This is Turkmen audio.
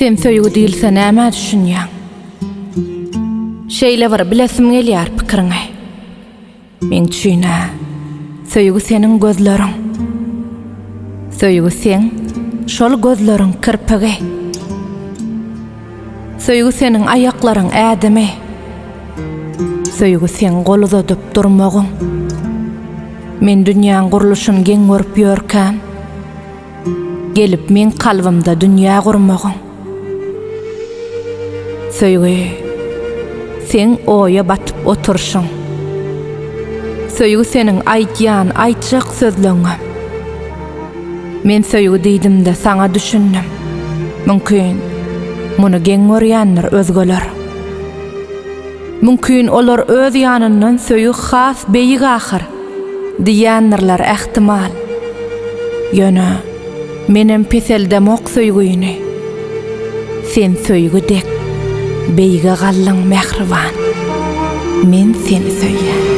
Sen söýgi diýilse nämä düşünýäň? Şeýle bir bilesim gelýär pikiriňi. Meň üçin-ä söýgi seniň gözleriň. Söýgi seň şol gözleriň kirpigi. Söýgi seniň aýaklaryň ädimi. Söýgi seň gol uzadyp durmagyň. Men dünýäň gurluşyn geň görüp ýörkäm, Gelip meň kalbymda dünýä gurmagyň. Söýgi seň oýa batyp oturyşyň. Söýgi seniň aýdýan, aýtjak sözleňňem. Men söýgi diýdimde saňa düşündim. Mümkin, muny geň görýändir özgeler. Mümkin olar öz ýanyndan söýgi has beýik ahyr diýýändirler ähtimal. Ýöne menem peseldemok söýgüni. Sen söýgi dek beýige galdyň mähriban. Men seni söýýän.